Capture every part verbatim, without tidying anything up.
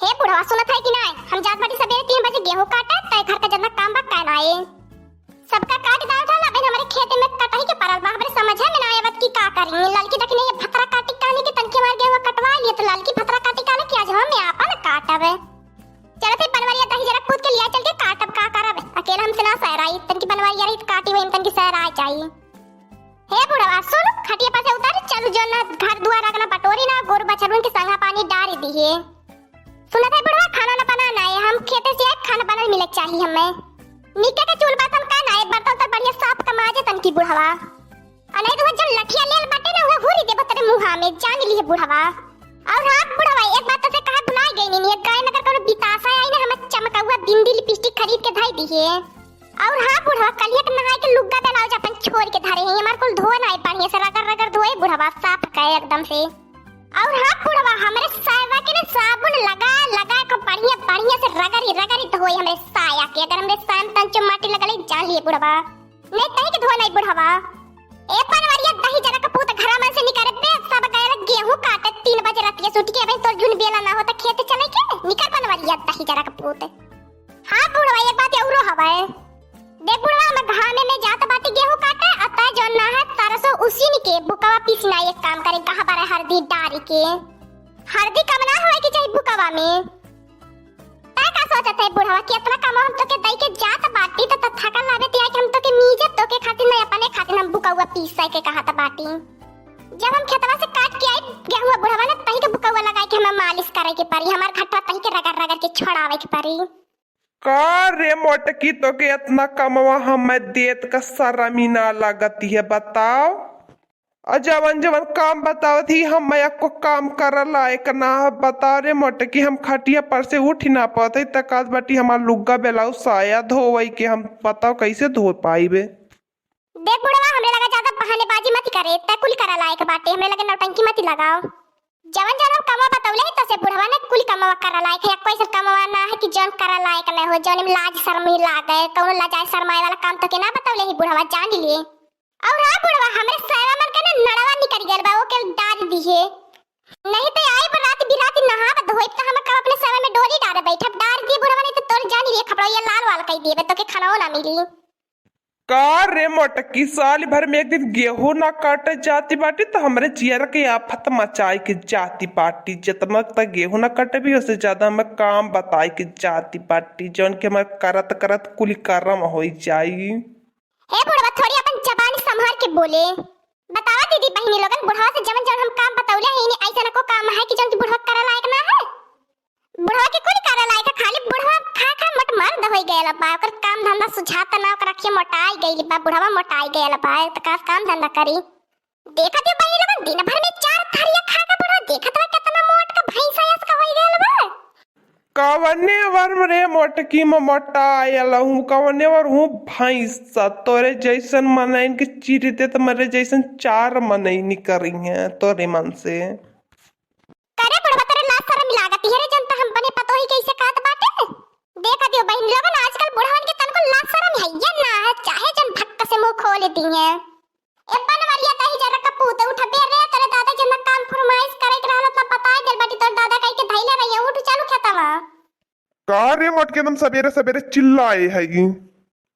हे बुढ़वा, सुनत है कि नाय? हम जात बाटी सबेरे तीन बजे गेहूं काटे, तय घर का जतना काम बा, कह नाय। सबका काट डाल डाल, अबे हमरे खेते में कटही के परल बा, हमरे समझे में ना आवत कि का करी। ललकी देखी नहीं, ये भतरा काटी कहनी कि तनके हमार गेहूं कटवा लिए, तो ललकी भतरा काटी कहले कि आज हम आपन काटबे। चलत है बनवरिया दही जरा कूद के लिया, चल के काटब, का करब, अकेले हमसे ना सहराई, तनकी बनवरिया रही तो काटी वही तनकी सहराई जाई। हे बुढ़वा, सुन, खटिया पर से उतर, चल जो ना घर दुआर अगना बटोरी ना, गोरू बछरुन के संगा पानी डारी दिहे। सुनत है बुढ़वा, खाना ना बनाना है, हम खेते से आए, खाना बनल मिले चाहिए हमें। निके के चूल बर्तन का ना है, बर्तन तो बढ़िया साफ कमाजे तनकी बुढ़वा। आ नहीं तो वो जो लठिया लेल बाटे ना, उहे हुरी देबो तेरे मुहा में, जान लिहे बुढ़वा। और हाँ बुढ़वा, एक बात तो से कहा भुला गई नहीं, गाय नगर कोनो बितासा आई ना, हम चमकौआ बिंदी लिपस्टिक खरीद के धाई दिहे। और हाँ बुढ़वा, कलिया के नहाए के लुग्गा ब्लाउज अपन छोड़ के धरे हैं, हमार कुल धोए ना है, बढ़िया से रगड़ रगड़ धोए बुढ़वा, साफ करे एकदम से। और हाँ बुढ़वा, हमरे सायवा के ना साबुन लगा लगा के बढ़िया बढ़िया से रगड़ी रगड़ी धोए हमरे साया के, अगर हमरे साया में तंचो माटी लगले जान लिए बुढ़वा, नहीं तही के धोए नहीं बुढ़वा। ए बनवरिया दही जरा कपूत, घरा मन से निकर बे, सब गए गेहूं काटे तीन बजे रात के, सुट के अबे तोर जुन बेला ना हो तो खेत चले के, निकर बनवरिया दही जरा कपूत। हाँ बुढ़वा, एक बात औरो हवे। देख बुढ़वा, हम घामे में जात बाटी गेहूं काटे, आ तय जौन ना है, सरसों उसीन के बुकवा पीसना, एक काम करे, कहा बारे हरदी डारी के। हरदी कम ना होए के चाही बुकवा में। तय का सोचत है बुढ़वा कि इतना कम हम तोके दई के जात बाटी, त, त थकल लागे तिया कि हम तोके मीजे तोके खातिर नहीं, अपने खातिर हम बुकवा पीसे के कहत बाटी। जब हम खेतवा से काट के आई गेहूं बुढ़वा ने, तही के बुकवा लगाए के हमें मालिश करे के पड़ी, हमार घटवा तही के रगड़ रगड़ के छोड़ावे के पड़ी। का रे मोटकी, तोके इतना कमवा हमें देत का शर्म ही ना लगती है, बताओ? और जवन जवन काम बतावत ही, हम एको काम करे लायक ना है। बताओ रे मोटकी, हम खटिया पर से उठ ही ना पावत ही, तकात बाटी हमार लुग्गा ब्लाउज साया धोवई के, हम बताओ कैसे धो पाइबे? देख बुढ़वा, हमरे लगा ज्यादा बहानेबाजी मत करे, तै कुल करे लायक बाटे, हमरे लगे नौटंकी मत लगाओ। जवन जवन हम कमवा बतौले ही तसे बुढ़वा ने कुल कमवा करे लायक है, कोई से कमवा ना है कि जौन करे लायक नहीं हो, जौन में लाज शर्म ही लागे, कौनो लजाए शर्माए वाला काम तो के ना बतौले ही बुढ़वा, जान लिए। और हाँ बुढ़वा, हमरे सैवा मन के ना नड़वा निकल गल बा, ओके डाल दिहे। नहीं तो आई बरात बिरात नहाब धोइब तो हम कब अपने सैवा में डोरी डारे बैठब, डाल दिए बुढ़वा, नहीं तो तोर जान लिए खपड़ो ये लाल वाल कई देबे, तो के खाना ना मिली। का रे मोटकी, साल भर में एक दिन गेहूं ना काटे जाती बाटी तो हमरे जियर के आफत मचाई के जाती बाटी। जितना तक गेहूं ना कटबी, उससे ज्यादा हमें काम बताई के जाती बाटी, जौन के हमारे करत करत कुल करम हो जाई। ए बुढ़वा, थोड़ी अपन जबान संभाल के बोले। बतावा दीदी बहिनी लोगन, बुढ़वा से जवन जवन हम काम बतौले हैं, इन्हें ऐसा नको काम है कि जौन की बुढ़वा करे लायक ना है। बुढ़वा के कुल करे लायक है, खाली बुढ़वा खा खा मोट मर्द होई गयल बा, ओकर काम धंधा सुझात ना, ओकर अखिया मोटाई गइल बा, बुढ़वा मोटाई गयल बा, त का काम धंधा करी? देखत हो बहिनी लोगन, दिन भर में चार थरिया खा के बुढ़वा देखत बा, केतना मोट का भैंसा यस का होई गयल बा। कवने वर रे मोटकी में मोटायल हूँ, कवने वर हूँ भैंसा, तोरे जैसन मनइन के चीर दे त मरे जैसन चार मनई निकरी हैं तोरे मन से। करे बुढ़वा, तोरे लाज शरम लागत है रे, जन त हम बने पतोही कैसे कहत बाटे। देख दियो बहिन लोगन, आजकल बुढ़वन के तनको लाज शरम है ये ना है, चाहे जन भक्क से मुंह खोल दी है। ए बनवरिया दही जरा कपूत उठबे रे, तोरे दादा जन काम फरमाइश करे के रहल त बताए देल बाटी, तोर दादा कह के धैले रहिए, उठ चलू खेतवा। का रे मोटकी, एकदम सबेरे सबेरे चिल्लाए है।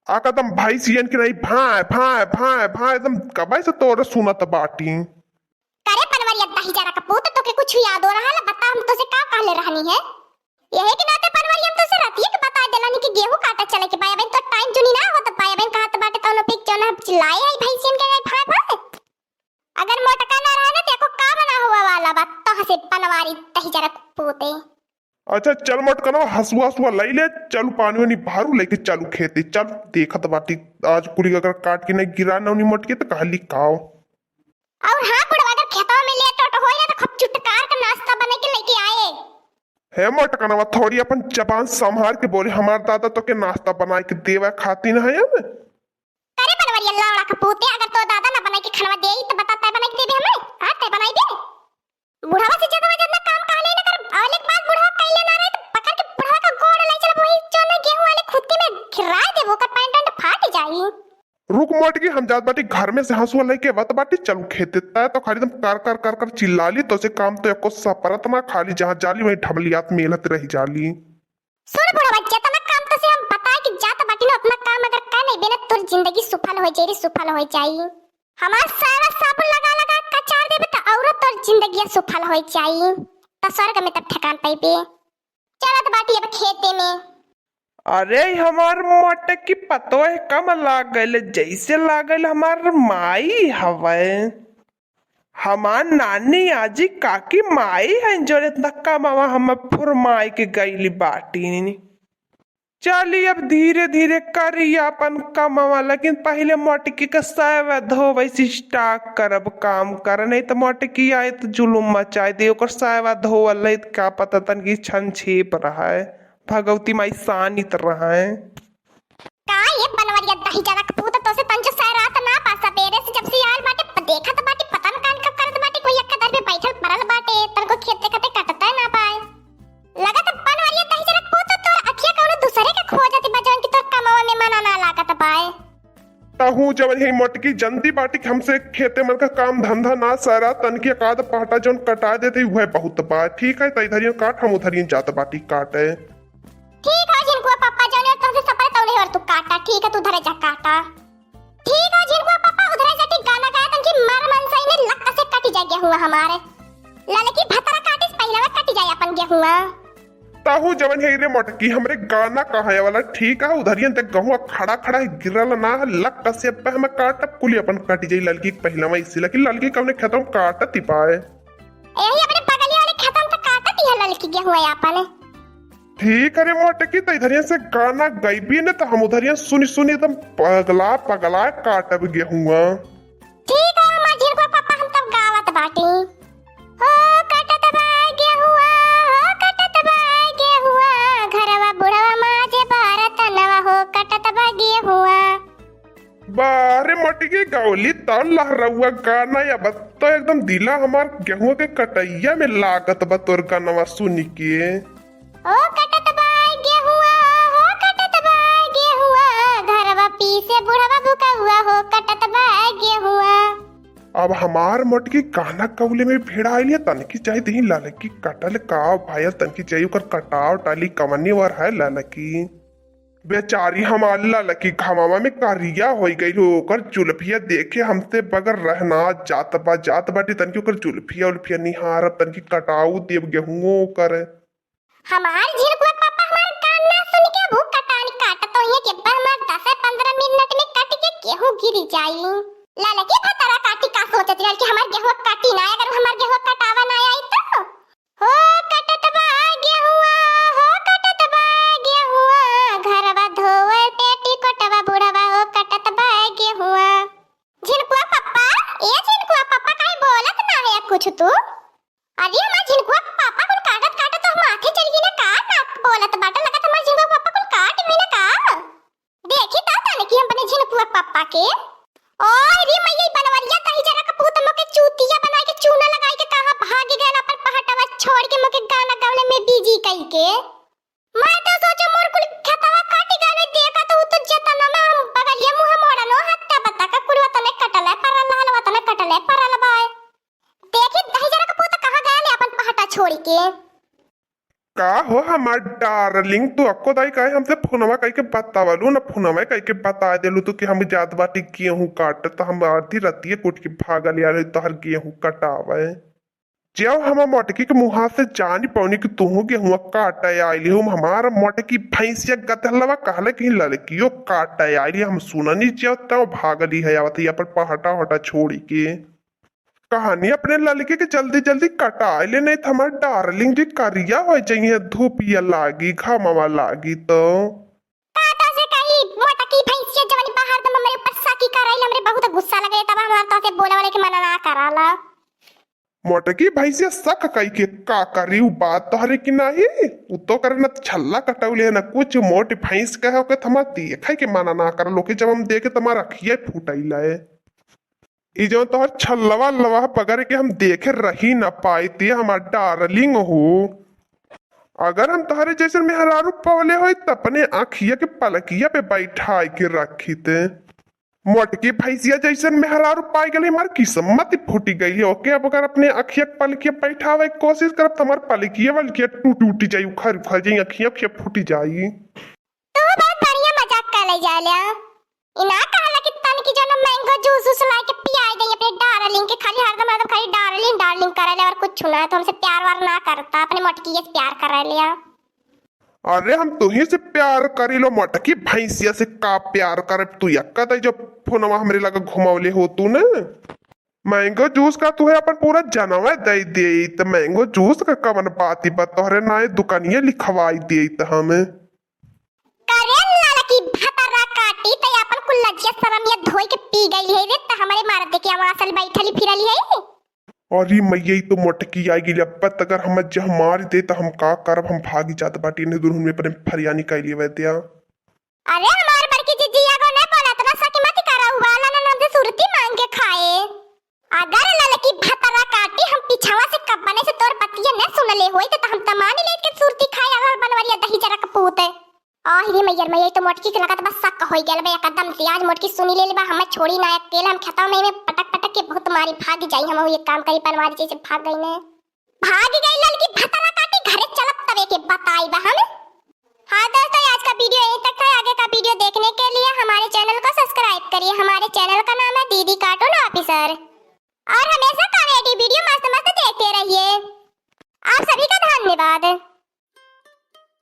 आ कदम भैंसियन के नहीं भाय भाय भाय भाय, एकदम कबे से तोरे सुनत बाटी। करे बनवरिया दही जरा कपूत, तोके कुछ याद हो रहा है? बता, हम तोसे का कहले रहनी है? यही के नाते बनवरिया हम तोसे रतिये के बता देलनी कि गेहूं काटे चले के बा, अबे तो टाइम जुनी ना होत बा, अबे कहत बाटे कौनो पिक जौन हम चिल्लाए है भैंसियन के भाय भाय। अगर मोटका ना रहे ना, तो एको काम ना हुआ वाला बा, तो हसे बनवारी दही जरा कपूते। अच्छा चल मोटकनवा, हसुआ हसुआ लई ले, चलू पानी वानी भारू लेके चलू खेते, चल देखत बाटी आज कुली अगर काट के नहीं गिरा नौनी मोटके तो कहली काओ। और हाँ बुढ़वा, अगर खेतवा में लेट ओट होई ना तो खूब चुटकार के नाश्ता बने के लेके आए। हे मोटकनवा, थोड़ी अपन जबान संभार के बोले, हमार दादा तो के नाश्ता बनाए के देवा खाती ना है अब। करे बनवरिया लावड़ा कपूते, अगर तो दादा ना बनाए के खाना देई तो बता तय बनाए के देबे हमें? हाँ, तय बनाई दे। बुढ़वा से ज्यादा वजन ना काम कहले ना कर, अवले के बाद बुढ़वा कैले ना रहे तो पकड़ के बुढ़वा का गोड़ ले चल, वही जो ना गेहूं वाले खुत्ती में गिरा देबो, ओकर पैंट वैंट फाट जाई। मोटकी, हम जात बाटी घर में से हंसुआ लेके आवत बाटी, चलू खेते। तय तो खाली एकदम कर कर कर कर चिल्लाली, तोसे काम तो एको सपरत ना, खाली जहाँ जाली वहीं ढबलियात मेलत रही जाली। सुन बुढ़वा, जेतना काम तोसे हम बताए कि जात बाटी ना, उतना काम अगर कर लेबे ना, तोर जिंदगी सुफल होइ जाई रे, सुफल होइ जाई। हमार सारा साबुन लगा लगा कचार देबे त औरो तोर जिंदगिया सुफल होइ जाई, त स्वर्ग में तब ठिकान पइबे। चलत बाटी अब खेते में। अरे, हमार मोटकी पतोह कम लाग गइल, जैसे लागल हमार माई हवै। हमार नानी, आजी, काकी, माई हैं, जो इतना कमावा हम फुरमाई के गइली बाटी। चली, अब धीरे धीरे करी अपन कमावा, लेकिन पहिले मोटकी के सैवा धोवै से start करब काम कर, नहीं तो मोटकी आए तो जुलुम मचाए दे। ओकर सैवा धोवल नहीं तो का पता तनकी छन छेप रहा है, भगवती माई सानित रहा है। का ये बनवरिया दही जरा के पूत, तोसे तंजो सैरात ना पा, सबेरे से जब से आयल बाटे, प-, देखत बाटे, पता न कान कब करत बाटे, कोई एक दर पे बैठल पड़ल बाटे, तनको खेत देखते कटते ना पाए। लगत बनवरिया दही जरा के पूत, तोर अखिया कौनो दूसरे के खोजत बा, जौन की तोर कमवा में मना ना लागत बाए। तहू जवन है मोटकी, जनती बाटी कि हमसे खेते मन का काम धंधा ना सरा, तनकी एकाध पहटा जौन कटा देते, उहे बहुत बा। ठीक है, त इधरियो काट, हम उधरियो जात बाटी काटे। ठीक है झिनकुआ पप्पा, जौने ओर तोहसे सपरे तौने ओर तू काटा। ठीक है, तू धरे जा काटा। ठीक है झिनकुआ पप्पा, उधरे जा ठीक गाना गाया तनकी मार मन सही में लक से कटी जाए गेहुआ हमारे। ललकी भतरा काटिस पहिलवा कटी जाए अपन गेहुआ। ताहू जवन है रे मोटकी, हमरे गाना कहे वाला ठीक है, उधरियन तक गेहुआ खड़ा खड़ा है, गिरल ना है, लक से पे हमें काटब कुली अपन कटी जाई ललकी पहिलवा इसी लकी ललकी कौने खेतों में काटत ही पाए। यही अपने बगलिया वाले खेतन से काटत ही है ललकी गेहुआ अपन। ठीक है रे मोटकी, तो इधरिया से गाना गईबी न तो हम उधरिया सुनी सुनी एकदम पगला पगला काटब गेहुआ। ठीक है हमार झिनकुआ पापा, हम तब गावत बाटी। हो कटत बा गेहुआ, हो कटत बा गेहुआ, घरवा बुढ़वा माजे बारत नवा, हो कटत बा गेहुआ। बारे मोटकी गौली तौर लहरौआ गाना या बत तो एकदम दिला हमार गेहुआ के कटैया में लागत बा तोर गानवा सुन के। ओ कटत बा गेहुआ, हो कटत बा गेहुआ, घरवा पीसे बुढ़वा बुकौआ, हो कटत बा गेहुआ। अब हमार मोटकी गाना कौले में भिड़ाइल या तनकी चाही दही ललकी कटल का भाई, तनकी चाही ओकर कटाव टाली कवनी ओर है ललकी। बेचारी हमार ललकी घमावा में करिया होइ गइल हो, ओकर जुल्फिया देखे हमसे बगैर रहना जात बा, जात बाटी तनकी ओकर जुल्फिया उल्फिया निहारब, तनकी कटाऊ देब गेहुओ ओकर। हमार झिनकुआ पापा हमार गाना सुन के भूख कटानी काटत होइहे कि बा हमार दस पन्द्रह मिनट में कट के गेहूं गिर जाई। ललकी भतरा काटी का सोचत रहल कि हमार गेहूं कटी ना, अगर हमार गेहूं कटावा ना आई तो। हो कटत बा गेहुआ, हो कटत बा गेहुआ, घरवा धोवे पेटी कोटवा बुढ़वा, हो कटत बा गेहुआ। झिनकुआ पप्पा, ए झिनकुआ पप्पा, काहे बोलत ना है कुछ तू? अरे हमार झिनकुआ पापा कुल काटत काटत तो माथे चल गई ना का, ना बोलत बाटा, लगत हमार झिनकुआ पापा कुल काट भी ना का। देखी ता तनकी हम अपने झिनकुआ पापा के। ओए रे मैया, ई बनवरिया दही जरा के पूत मोके चूतिया बनाई के चूना लगाई के कहाँ भागी गयल अपन पहाटवा छोड़ के मोके गाना गवले में बिजी कई के। मैं तो सोचो मोर कुल खेतवा काटी गयल, देखा तो उ तो जतना में हम बगलिया मुँह मोड़नो हत्ता बता का कुल वतने कटले परल रहल, वतने कटले परल बाय। देखी दही जरा के पूत कहाँ गयल अपन पहाटा छोड़ के। का हो हमार डार्लिंग, तू अक्को दाई काहे हमसे फोनवा कइके बतावलू ना, फोनवा कइके बता देलू तू कि हम जात बाटी गेहूं काटे, त हम आधी रतिये के उठ के भागल यार तोहर गेहूं कटावे। जब हम मोटकी के मुहा से जानी पौनी कि तूहू गेहुआ काटे आइली हो, हमार मोटकी भैंसिया गतलवा कहले कि ललकियो काटे आइली, हम सुननी जब तब भागली है आवत ही अपन पहाटा हटा छोड़ी के। कहानी अपने ललकी के जल्दी जल्दी कटाए ले, नहीं तो हमार डार्लिंग जी करिया हो जाइए, धूपिया लागी, घामवा लागी तो। का तो से कही मोटकी भैंसिया जवन बाहर दम हमरे ऊपर साकी कराइल, हमरे बहुत गुस्सा लगे, तब हमार तो से बोले वाले के मना ना कराला। मोटकी भैंसिया शक कई के का करी, उ बात तोहरे की नाही, उ तो करे न छल्ला कटौले है न कुछ, मोट भैंस कहे ओके थमा देखे के मना ना कर लोके, जब हम देखे तुम्हार अखिया फूटाइला है। ई जौन तोहर छल्लवा लवा पकड़ के हम देखे रही न पाइत, हमार डार्लिंग हो। अगर हम तोहरे जैसन मेहरारू पवले होई, त अपने आँखिया के पलकिया पे बैठाए के रखित। मोटकी भैंसिया जैसन मेहरारू पाई गली, हमार किस्मत ही फूटी गई है। ओके, अब अगर अपने अखिया के पलकिया बैठावे के कोशिश करब, तो हमार पलकिया वलकिया टूट, टूट जाई, उखड़, उखड़ जाई, अखिया, अखिया फूटी जाई। तू बहुत बढ़िया मजाक कर ले जा लिया। इना कहला कि तन की जो ना mango juice उस ला के पियाई दे अपने darling के, खाली हरदम, हरदम खाली darling, darling करे ले और कुछ ना, तो हमसे प्यार वार ना करता, अपने मोटकी से प्यार करे लिया। अरे, हम तुही से प्यार करी लो, मोटकी भैंसिया से का प्यार करब? तू यक्का दे जो फोनवा हमरे लगे घुमौले हो तू न। Mango juice का तुहे अपन पूरा जनवा दे देइत, mango juice का कवन बात ही बा, तोहरे नाए दुकानिया लिखवाई देइत हम। करे लाला की भतरा काटी, ते अपन कुल लज्जिया शरम ये धोई के पी गई है रे, त हमरे मर्द के आवासल बैठली फिरली है। अरे मैया, ई तो मोटकी आ गई। अब तक अगर हम जह मार दे, त हम का करब? हम भागी जात बाटी, इन्हें दुल्हन में अपने फरियानी कैली वैद्या। अरे हमार बड़की जिज्जी, एगो नहीं बोला, इतना शक मत करा, हुआ ला ना हमसे सुरती मांग के खाए। अगर ललकी भतरा काटी, हम पिछवा से कब्बने से तोर बतिया न सुन ले होई, त हम त मान ले के सुरती खाए, अगर बनवरिया दही जरा कपूत है। आहि रे मैयर मैया, ई तो मोटकी के लगत बस शक होई गेल बा एकदम से। आज मोटकी सुनी ले बा, हमें छोड़ी ना अकेले, हम खेतवा में, में पटक पटक के बहुत मारी, भाग जाई हम। एक काम करी, बनवारी जैसे भाग गई ने। भाग गई ललकी भतरा काटी, घरे चलब तबे के बताई बा हम। हाँ दोस्तों, आज का video यहीं तक था। आगे का video देखने के लिए हमारे channel को subscribe करिए। हमारे channel का नाम है दीदी cartoon।